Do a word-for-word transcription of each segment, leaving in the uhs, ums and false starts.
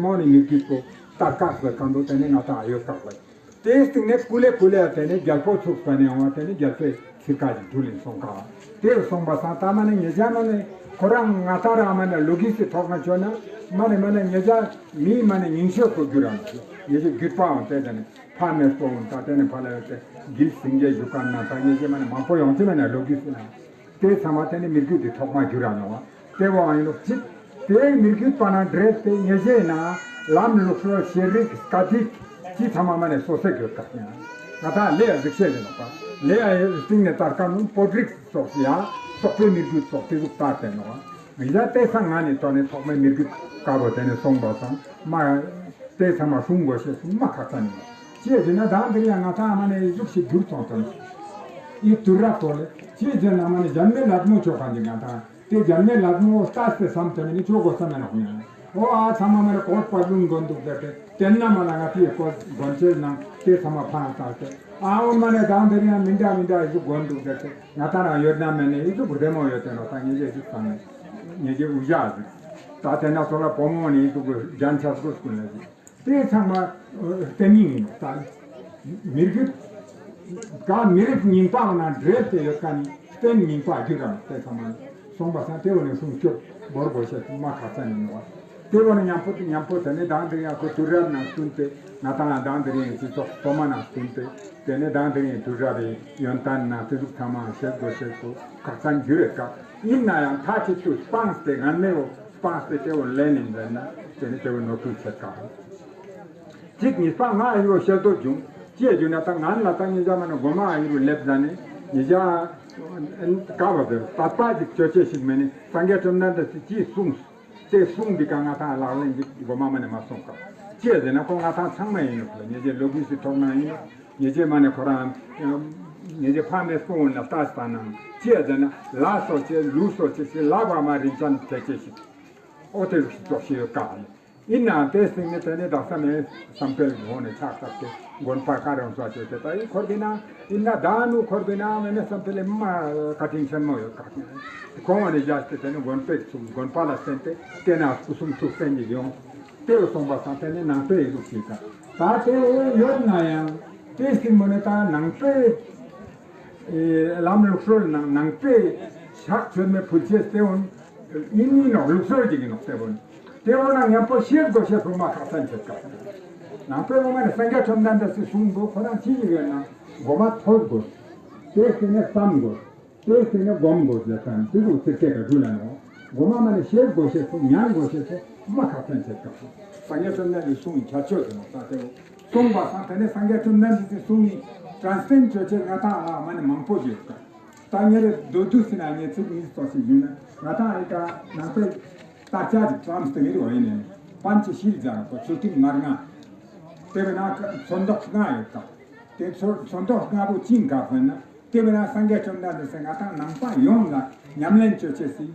མོ་ནི་མི་རྒྱུད་པོ་དར་ཀག་པའི་ཁ་འདུག་དེ་ནི་ང་ཏང་ཨ་ཡོད་ཀག་པ། དེའི་སྟེང་ནས་ཀུ་ལེ་ཀུ་ལེ་དེ་ནི་རྒྱལ་པོ་ཚུགས་པ་ནས་འོང་བ་དེ་ནི་རྒྱལ་པོའི་ཚིར་ཀ་ཞིག་འགྲུལ་ལིན་སོང་ཀག་པ། དེ་སོང་པ་སང་ད་མ་ནི་ཉེ་ཞ་མ་ནི་ཁོ་རང་ང་ཏང་རང་མ་ནི་ལོ་གིས་སི་ཐོག་ན་ཆོད་ན་མ་ནི་མ་ནི་ཉེ་ཞ་མི་མ་ནི་ཉིང་ཤོས་པོ་གྱུར་རང་ཉེ་ཞ་རྒྱུད་པའང་དེ་དེ་ནི་ཕ་མེས་པོ་འོང་ད་དེ་ནི་ཕ་ལ་ཡོད་དེ་གིལ་སིང་གེ་ཞུ་ཀ་ན་ད་ཉེ་ཞ་མ་ནི་མང་པོ་ཡོང་ཅི་མ་ནི་ལོ་གིས་སི་ན། དེ་ཚང་མ་དེ་ནི་མི་རྒྱུད་དེ་ཐོག་མ་རྒྱུ་ར་ནོག་པ། དེ་བོ་ཨིན་ནོག་ཅིག་དེ་མི་རྒྱུད་པ་ན་འདྲེས་ཏེ་ཉེ་ཞའི་ནང་ལམ་ལུགས་སྲོལ་ཤེས་རིག་སྐད་ཡིག་ཅི་ཚང་མ་མ་ནི་སོ་སོ་གྱུར་ཀག་ཡིན། ང་ཏང་ལེ་ཡ་གཟིགས་ཤེས་ཡིན་ནོག་པ། ལེ་ཡ་སྟེང་ནས་ལྟར་ཀ་ནུ་པོ་ཏྲིག་སོགས་ཡ་སོག་པོའི་མི་རྒྱུད་སོགས་དེ་ཟུག་ལྟར་ཏེ་ནོག་པ། ཡ་དེ་སང་ང་ནི་ཏོ་ནི་ཐོག་མའི་མི་རྒྱུད་ཀ་བོ་དེ་ནི་སོང་པ་སང་མ། དེ་ཚང་མ་སྲུང་དགོས་ཤེས་སུ་མ་ཁག་ཅན་ཡིན། ཅི་ཡ་ཟེར་ན་དང་དེ་རིང་ང་ཏང་མ་ནི་ཟུག་ཤིག་གྱུར་སོང་ཙང་། ཨི་དུར་ར་ཐོ་ལེ། ཅི་ཡ་ཟེར་ན་མ་ནི་གཞན་མའི་ལད་མོ་ཆོག་ག་འདི་ང་ཏང་། དེ་གཞན་མའི་ལད་མོ་ལྟས་ཏེ་བསམ་ཏེ་མ་ནི་ཆོག་གོ་བསམ་མེད་ནོག་ཡིན། འོ་ཨ་ཚང་མ་མ་ནི་གོ་པ་ལུང་དགོན་འདུག་ཟེར་ཏེ། དེ་ན་མ་ལ་ང་ཏིའི་གོ་དགོན་ཆེན་ནང་དེ་ཚང་མ་ཕང་ལྟས་ཏེ། ཨ་འོ་མ་ནི་དང་དེ་རིང་མི་འདྲ་མི་འདྲ་ཨི་ཟུག་དགོན་འདུག་ཟེར་ཏེ། ང་ཏང་རང་ཡོད་ན་མེད་ན་ཨི་ཟུག་བདེ་མོ་ཡོད་དེ་ནོག་ད་ངེ་ཞའི་ཟུག་ཚང་ངེ་ཞའི་འུ་ཞག་ཟིག་ད་དེ་ན་ཚོ་ལ་བུ་མོ་ནི་ཨི་ཟུག་རྒྱན་ཆ་སྒོ་སྐུ་ལ་ཟིག་དེ་ཚང་མ་ཨ་བསྟན་ཡིན་ནོག་ད། མི་རྒྱུད་ག་མི་རིགས་རྙིང་པ་ན་འདྲེས་ཏེ་ཡོད་ཁན་ནི་བསྟན་རྙིང་པ་རྒྱུད་རང་དེ་ཚང་མ་སོང་པ་སང་དེ་བོ་ནི་སྲུང་སྐྱོབ་བོར་དགོས་ཤེས་མ་ཁག་ཅན་ཡིན་ནོག་དེ་བོ་ནི་མཉམ་པོ་མཉམ་པོ་དེ་ནི་དང་དེ་ཡང་ཁོ་དུས་རབས་ནང་བསྟུན་ཏེ་ང་ཏང་ལ་དང་དེ་རིང་སྤྱི་ཚོགས་སྟོད་མ་ནང་བསྟུན་ཏེ་དེ་ནི་དང་དེ་རིང་དུས་རབས་ཡོན་ཏན་ནང་དེ་ཟུག་ཚང་མ་ཤེས་དགོས་ཤེས་སུ་ཁག་ཅན་རྒྱུ་རེད་ཀ། ཡིན་ན་ཡང་མཐའ་གཅིག་ཏུ་སྤངས་ཏེ་ངན་མེད་བོ་སྤངས་ཏེ་དེ་བོ་ལེན་ཡིན་ཟེར་ན་དེ་ནི་དེ་བོ་ནོར་འཁྲུལ་ཆེ་ཀ། གཅིག་གཉིས་པ་ང་ཨི་བོ་ཤེས་དོ་བྱུང་ཅི་ཡ་བྱུང་ན་ད་ང་ལ་ད་ཉེ་ཞ་མ་ནི་གོ་མ་ཨི་རུ་ལེབ་ཟ་ནི་ཉེ་ཞ་ཀ་བ་བེ་དད་པ་ཅིག་ཅོ་ཅེས་ཤིག་མེད་ནི་སངས་རྒྱས་བཅོམ་ལྡན་འདས་སི་ཅི་གསུངས། དེ་གསུངས་འདི་ཀ་ང་ཏང་ལག་ལེན་གྱི་གོ་མ་མ་ནི་མ་སོང་ཀ། ཅི་ཡ་ཟེར་ན་ཁོ་ང་ཏང་ཚང་མ་ཡིན་ནོག་ལ་ཉེ་ཞའི་ལོ་གིས་སི་ཐོག་ན་ཡིན་ནོག་ཉེ་ཞའི་མ་ནི་ཁོ་རང་ཉེ་ཞའི་ཕ་མེས་པོ་འོང་ལ་ལྟས་པ་ན་ཅི་ཡ་ཟེར་ན་ལ་སོ་ཅེས་ལུ་སོ་ཅེས་ལ་བ་མ་རིན་ཅན་དེ་ཅེས་ཤིག་འོ་དེ་ཟུག་ཤིག་ཡོད་ཀ་ལེ། ཡིན་ནའང་དེ་སྟེང་ནས་དེ་ནས་དག་ས་ནས་བསམ་འཕེལ་གྱི་ཧོ་ནས་ཕྱག་བཏབ་སྟེ་དགོན་པ་ཀ་རང་སོ་ཅོས་ཏེ་ད་ཡིན་འཁོར་བའི་ནང་ཡིན་ན་ད་ནུ་འཁོར་བའི་ནང་མེད་ན་བསམ་འཕེལ་ལས་མ་བཀའ་དྲིན་ཆེན་མོ་ཡོད་ཀ་ཁོང་ནས་བཞག་སྟེ་དེ་ནས་དགོན་པའི་ཚུགས་དགོན་པ་ལ་བརྟེན་ཏེ་དེ་ན་སྐུ་གསུང་ཐུགས་རྟེན་གྱི་ཡོང་དེ་སོང་པ་སང་དེ་ནས་ནང་པའི་ཡིག་ལུགས་ཀྱི་ཀ་ད་དེ་ཡོད་ན་ཡང་དེ་སྟེང་མོ་ནས་ད་ནང་པའི་ཨེ་ལམ་ལུགས་སྲོལ་ནང་ནང་པའི་ཕྱག་མཆོད་མེ་ཕུལ་ཅེས་དེ་འོན་ཡིན་ཡིན་ནོག་ལུགས་སྲོལ་ཅིག་ཡིན་ནོག་དེ་འོན་དེ་འོན་ན་མཉམ་པོ་ཤེས་དགོས་ཤེས་སུ་མ་ཁག་ཅན་ཆེ་ཀ། ནང་པའི་འོ་མ་ནི་སངས་རྒྱས་བཅོམ་ལྡན་འདས་སི་གསུང་དུ་ཁོ་རང་ཅི་ཞིག་ཡོད་ན་མགོ་མ་ཐོས་དགོས། དེ་སྟེང་ནས་བསམ་དགོས། དེ་སྟེང་ནས་སྒོམ་དགོས་ཟེར་ཁན་དེ་ཚོ་ཚིག་ཁྱད་ཀ་འགྲུལ་ལ་ནོག་མགོ་མ་མ་ནི་ཤེས་དགོས་ཤེས་སུ་ཉན་དགོས་ཤེས་སུ་མ་ཁག་ཅན་ཆེ་ཀ། སངས་རྒྱས་བཅོམ་ལྡན་འདས་སི་གསུང་ཁྱད་ཆོས་ཟེར་ནོག་ད་དེ་འོ། གསུངས་པ་སང་དེ་ནས་སངས་རྒྱས་བཅོམ་ལྡན་འདས་སི་གསུང་ནི་ཊྲན་སི་ལེཊ་ཅོ་ཅེས་ང་ཏང་ལ་མ་ནི་མང་པོ་ཡོད་ཀ། ད་ཉེ་རེ་མདོར་བསྡུས་ཟེར་ན་ངས་ཚིག་གཉིས་ཙམ་ཞིག་ཞུས་ན་ང་ཏང་ཨི་ཀ་ནང་པའི་དར་ཆ་ཅིག་བརྩམས་ཏེ་མི་རུ་ཡིན་ནས་པཎ་ཆེ་ཤེལ་ཛ་ནོག་པ་ཚུལ་ཁྲིམས་མན་ངག་དེ་བས་ན་ཚོན་མདོག་ལྔ་ཡོད་ཀ། དེ་ཚོ་ཚོན་མདོག་ལྔ་པོ་ཅི་ཡིན་ཀ་ཟེར་ན། དེ་བས་ན་སངས་རྒྱས་བཅོམ་ལྡན་འདས་སི་ང་ཏང་ནང་པ་ཡོངས་ལ་ཉམས་ལེན་ཅོ་ཅེས་སི་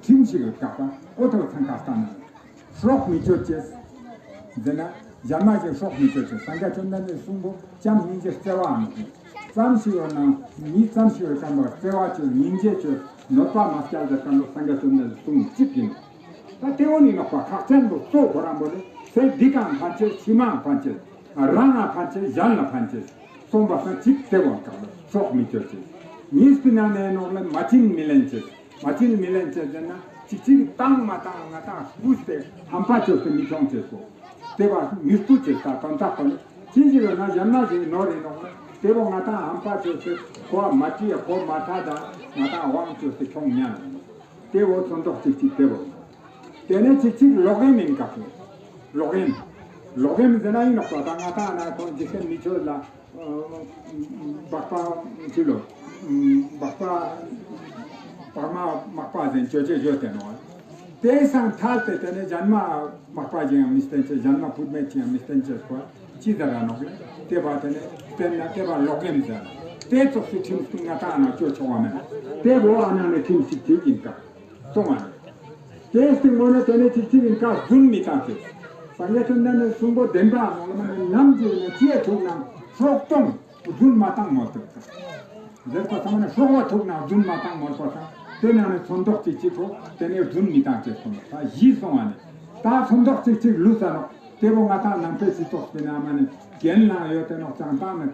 ཁྲིམས་ཤིག་ཡོད་ཀ་པ། འོ་དོ་ཚང་ཀ་ལྟ་ན་སྲོག་མི་གཅོད་ཅེས། ཟེར་ན་གཞན་མ་ཞིག་སྲོག་མི་གཅོད་ཅེས། སངས་རྒྱས་བཅོམ་ལྡན་འདས་གསུང་པོ་བྱམས་སྙིང་རྗེ་བརྩེ་བའམ་ཙམ་ཞིག་ཡོད་ན་མི་ཙམ་ཞིག་ཡོད་ཀ་པ་བརྩེ་བ་ཅོས་སྙིང་རྗེ་ཅོས་གནོད་པ་མ་སྐྱལ་ཟེར་ཀ་ལོ་སངས་རྒྱས་བཅོམ་ལྡན་འདས་གསུང་ཅིག་ཡིན། ད་དེ་འོ་ནི་ནོག་པ་ཁག་ཅན་པོ་གཙོ་ཁོ་རང་པོ་ནི་ཚེ་འདི་ཀའང་ཕན་ཅེས་ཕྱི་མའང་ཕན་ཅེས། རང་ལ་ཕན་ཅེས་གཞན་ལ་ཕན་ཅེས། གསུངས་པ་སང་གཅིག་དེ་བོ་ཀ་ལ་སྲོག་མི་གཅོད་ཅེས། གཉིས་པའི་ནང་ནས་ནོག་ལ་མ་བྱིན་མི་ལེན་ཅེས། མ་བྱིན་མི་ལེན་ཅེས་ཟེར་ན་གཅིག་གཅིག་བཏང་མ་བཏང་ང་ཏང་སྐུས་ཏེ་ཧམ་པ་ཅོས་ཏེ་མི་ཁྱོང་ཅེས་སོ། དེ་བ་མི་སྤུ་ཅེས་ད་དོན་དག་པོ་ནི་ཅི་ཞིག་ཡོད་ན་གཞན་མ་ཞིག་ནོར་རེ་ནོག་ལ་དེ་བོ་ང་ཏང་ཧམ་པ་ཅོས་ཏེ་ཁོ་མ་བྲིས་ཁོ་མ་ཐ་ད་ང་ཏང་དབང་ཅོས་ཏེ་ཁྱོང་ཉན། དེ་བོ་ཚོན་མདོག་གཅིག་གཅིག་དེ་བོ། དེ་ནས་གཅིག་གཅིག་ལོག་གཡེམ་ཡིན་ཀ་ལོག་གཡེམ། ལོག་གཡེམ་ཟེར་ན་ཡིན་ནོག་པ་ད་ང་ཏང་ན་ཁོང་འཇིག་རྟེན་མི་ཆོས་ལ་སྦག་པ་ཅི་ལོ་སྦག་པ་སྦག་མ་མག་པ་ཟེར་ཅོ་ཅེས་ཡོད་དེ་ནོག་དེ་སང་ཐར་ཏེ་དེ་ནས་གཞན་མ་མག་པ་ཅི་ཡང་མི་བསྟེན་ཅེས་གཞན་མ་བུད་མེད་ཅི་ཡང་མི་བསྟེན་ཅེས་པ་ཅི་ཟེར་ར་ནོག་ལེ། དེ་བ་དེ་ནས་བསྟེན་ན་དེ་བ་ལོག་གཡེམ་ཟེར། དེ་ཙོགས་སི་ཁྲིམས་ཀུན་ང་ཏང་ན་ཅོ་ཆོག་པ་མེད། དེ་བོ་ཨ་ན་ནས་ཁྲིམས་ཤིག་དེ་ཡིན་ཀ། གསུངས་པ་རེད། དེའི་སྟེང་ངོ་ནས་དེ་ནས་ཅིག་ཅིག་ཡིན་ཀ་རྫུན་མི་བཏང་ཅེས། སངས་རྒྱས་བཅོམ་ལྡན་འདས་གསུང་པོ་བདེན་པ་ནོག་ལ་མ་ནི་ནམ་ཞིག་ནས་ཅི་ཡ་ཐུག་ན་སྲོག་གཏོང་རྫུན་མ་བཏང་མོལ་ཏེ། ཟེར་པ་ཚང་མ་ནི་སྲོག་པ་ཐུག་ན་རྫུན་མ་བཏང་མོལ་པ་ཚང་དེ་ནང་ནས་ཚོན་མདོག་ཅིག་ཅིག་གོ་དེ་ནས་རྫུན་མི་བཏང་ཅེས་གསུངས་པ་བཞི་གསུངས་པ་ནི། ད་ཚོན་མདོག་ཅིག་ཅིག་ལུས་ས་ནོག། ཏེ་བོ་ང་ཏང་ནང་པའི་སྤྱི་ཚོགས་པའི་ནང་མ་ནེ་གྱེན་ལངས་ཡོད་དེ་ནོག། ཅང་ཏང་ནེ།